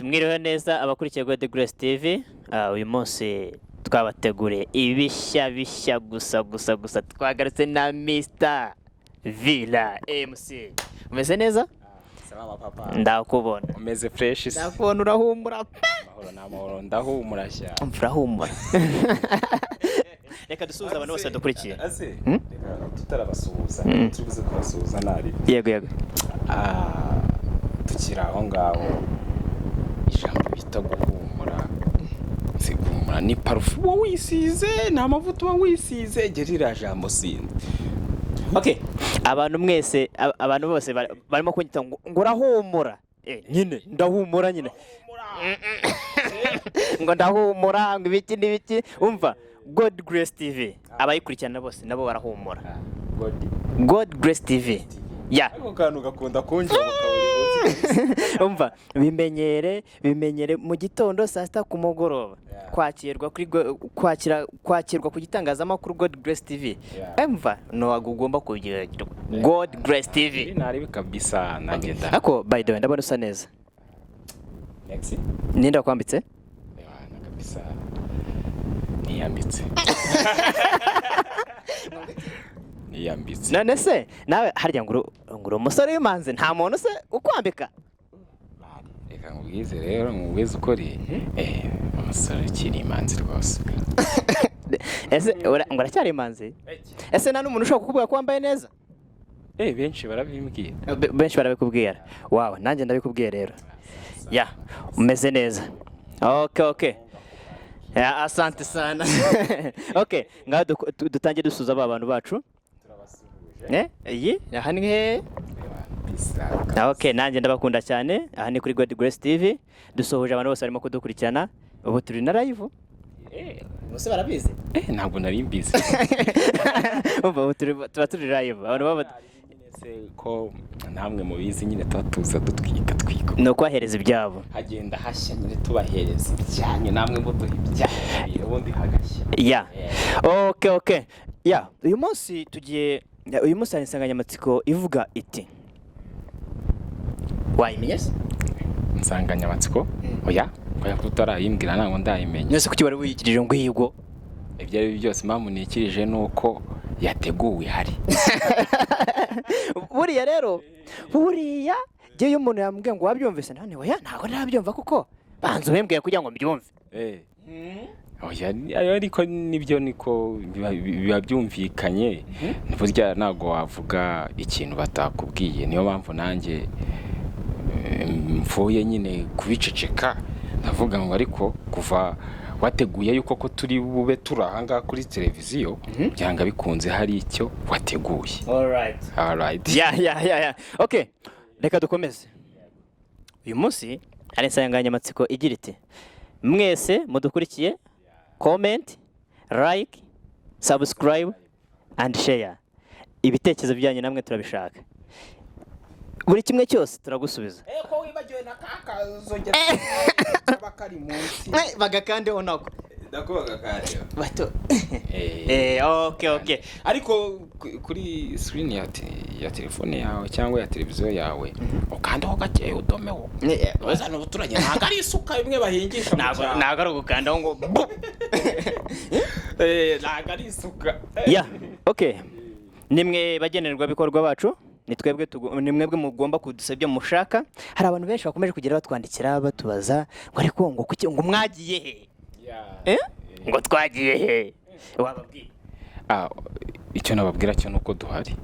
Mwiriwe neza abakurikiye God Grace TV. Uyu munsi twabateguriye ibishya bishya gusa gusa gusa. Twagarutse na Mr Villa MC. Umeze neza? Salama, papa. Ndakubona. Umeze fresh se? Ndakubona, urahumura pe. Amahoro n'amahoro, ndahumura sha. Umva, urahumura. Reka dusuhuze abantu bose badukurikiye. Ase, reka tutarabasuhuza, turi buze kubasuhuza nari. Yego. Tukiri aho ngaho, ijambo bita guhumura, si guhumura ni parufe uba wisize, ni amavuta uba wisize, jye ririya jambo sinzi. Okay, abantu mwese, abantu bose barimo kunyita ngo urahumura. Nyine ndahumura nyine, ngo ndahumura, ngo ibiki n'ibiki. Umva, God Grace TV, abayikurikirana bose nabo barahumura. God God Grace TV ya. Ako kantu gakunda kunjoboka buri munsi. Umva, bimenyere, bimenyere mu gitondo, saa 6, ku mugoroba. Kwakirwa kuri kwakirwa ku gitangazamakuru God Grace TV. Umva, ntabwo ugomba kubyibagirwa God Grace TV. Naribi kabisa, nanjye nda. Ariko by the way, ndabona usa neza. Merci. Ninde wakwambitse? Ewana, kabisa niyambitse, niyambitse. None se nawe harya ngo uri umusore w'imanzi, nta muntu se ukwambika? Reka nkubwize rero, nkubwize ukuri, umusore ukiri imanzi rwose. Ese ngo uracyari imanzi? Ese nta n'umuntu ushobora kukubwira ko wambaye neza? Benshi barabimbwira. Benshi barabikubwira. Wawe nanjye ndabikubwiye rero, ya, umeze neza. Okay, ya, asante sana. Okay, ngaho dutange dusuza ba bantu bacu. Turabasuhuje. Iyi aha ni hehe? Peace. Okay, nanjye ndabakunda cyane. Aha ni kuri God Grace TV. Dusohoje abantu bose barimo kudukurikirana. Ubu turi na live. Bose barabizi. Ntabwo nari mbizi. Umva, ubu tuba turi live. Abantu baba Se ko namwe mubizi nyine, tuba tuza dutwika twika. Ni ukubahereza ibyabo. Hagenda hashya nyine, tubahereza ibyanyu, namwe muduha ibyanyu, ubundi hagashya. Ya. Okay. Ya, uyu munsi tugiye ya, uyu munsi hari insanganyamatsiko ivuga iti. Wayimenya se? Insanganyamatsiko? Oya, oya, ko utarayimbwira ntabwo ndayimenya. Nese kuki wari wiyikirije ngo ihigwo? Ibyo ari byo byose, impamvu nikirije ni uko yateguwe ihari. Buriya rero, buriya njyewe iyo umuntu yambwiye ngo wabyumvise, none oya, ntabwo narabyumva, kuko banza ubimbwiye kugira ngo mbyumve. Oya, ariko nibyo, niko biba byumvikanye. Burya ntabwo wavuga ikintu batakubwiye. Niyo mpamvu nanjye mvuye nyine kubiceceka, ndavuga ngo ariko kuva wateguye yuko ko turi bube turi aha ngaha kuri televiziyo, byanga bikunze hari icyo wateguye. Alright. Alright. Ya. Okay, reka dukomeze. Uyu munsi hari insanganyamatsiko igira iti: mwese mudukurikiye, comment, like, subscribe and share. Ibitekerezo byanyu namwe turabishaka, buri kimwe cyose turagusubiza. Ko wibagiwe na kakazogera kaba kari munsi? Bagakandeho nako. Ndakubaga kareba. Bato. Okay. Ariko kuri screen ya telefone yawe cyangwa ya televiziyo yawe, ukandaho gake, udomeho. Weza abaturage, ntabwo ari isuka imwe bahingisha mu Ntabwo cyaro. ntabwo ari ugukandaho ngo bu. Ntabwo ari isuka. Ya, okay, nimwe bagenerwabikorwa bacu, ni twebwe ni mwebwe mugomba kudusaba ibyo mushaka. Hari abantu benshi bakomeje kugera batwandikira, batubaza ngo ariko ngo kuki ngo mwagiye he? Eh? Ngo twagiye he? Wababwiye? Icyo nababwira cyo ni uko duhari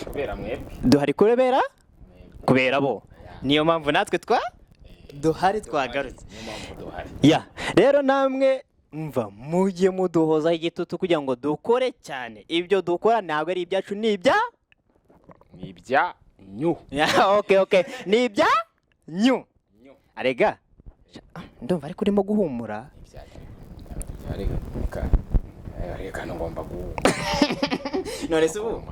kubera mwebwe. Duhari kubera bo, niyo mpamvu natwe twa duhari, twagarutse. Niyo mpamvu duhari. Ya, rero namwe mva mujye muduhozaho igitutu kugira ngo dukore cyane. Ibyo dukora ntabwo ari ibyacu, ni ibya Ni ibyanyu. Ya, okay, ni ibya nyu. Arega ndumva ariko urimo guhumura. Reka reka, ngomba guhumura. None se ubu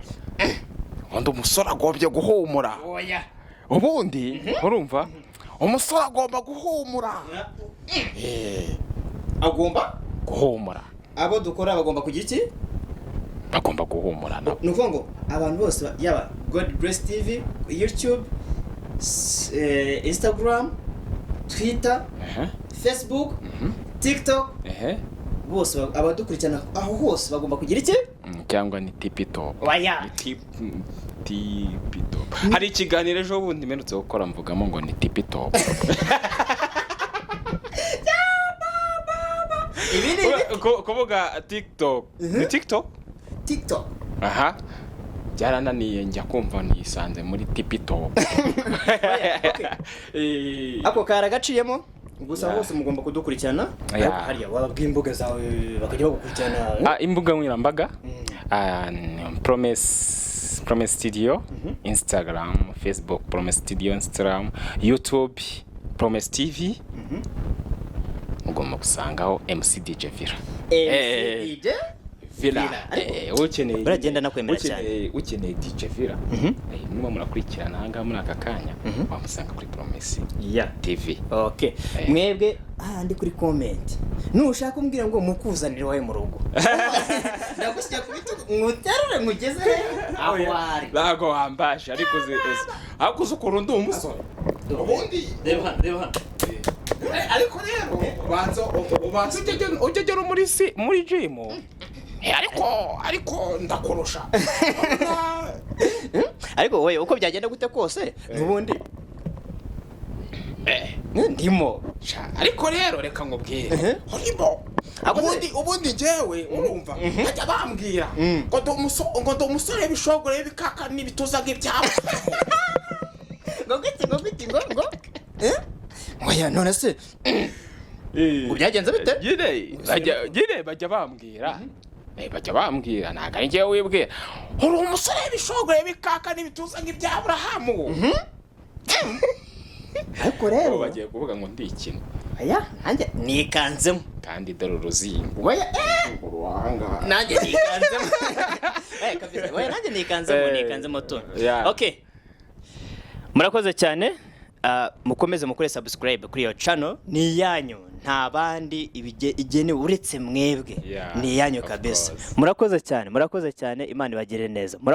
Ubundi umusore agombye guhumura. Oya. Ubundi urumva umusore agomba guhumura. Agomba Guhumura. Abo dukora bagomba kugira iki? Bagomba guhumura nabo. Ni ukuvuga ngo abantu bose yaba God Grace TV, YouTube, Instagram. Twitter, Facebook, TikTok, bose abadukurikirana aho hose bagomba kugira iki? Cyangwa ni tipi top. Waya. Ni tipi top. Hari ikiganiro ejo bundi mperutse gukora, mvugamo ngo ni tipi top. Ibi ni ibi. Kuvuga TikTok ni TikTok. TikTok. Aha byarananiye, njya kumva nisanze muri tipi top. Okay. Ako karagaciyemo gusa. Hose mugomba kudukurikirana. Ariko hariya wababwiye imbuga zawe bakajya bagukurikirana. Imbuga nkoranyambaga, ni Promise Studio, Instagram, Facebook Promise Studio, Instagram, YouTube Promise TV, ugomba gusangaho MC DJ Villa. MC DJ Villa. Villa. Ariko Ukeneye uragenda nakwemera cyane. Ukeneye DJ Villa, niba murakurikirana aha ngaha muri aka kanya, wamusanga kuri Promise TV. Okay. Mwebwe ahandi kuri comment, nushaka umbwira ngo mukuzanire iwawe mu rugo, ndagushyira ku bitugu nguterure ngugeze he aho wari. Ntabwo wambashe, ariko ariko uzi ukuntu ndi umusore ubundi. Reba hano, reba hano. Ariko rero ubanza ujye ugera muri si muri gym. Ariko ndakurusha. Ariko wowe uko byagenda gute kose n'ubundi ndimo. Sha, ariko rero reka nkubwire, urimo ubundi njyewe urumva bajya bambwira ngo ndi umusore w'ibishogore, w'ibikaka n'ibituza nk'ibyabo. Ngo gute? Ngo gute? Ngo eh? Oya, none se ngo byagenze bite? Nyine bajya bambwira, bajya bambwira, ntabwo ari njyewe wibwira, uri umusore w'ibishogore, w'ibikaka n'ibituza nk'ibya Aburahamu. Ariko rero Ubu bagiye kuvuga ngo ndikina. Aya nanjye nikanzemo. Kandi dore uruzingo Oya, eh! uruhanga. Nanjye nikanzemo. Kabisa, oya, nanjye nikanzemo. Nikanzemo tu. Okay, murakoze cyane. Mukomeze mukore subscribe kuri iyo channel, ni iyanyu, nta bandi igenewe uretse mwebwe. Yeah, ni iyanyu of kabisa. course. Murakoze cyane, murakoze cyane, Imana ibagire neza.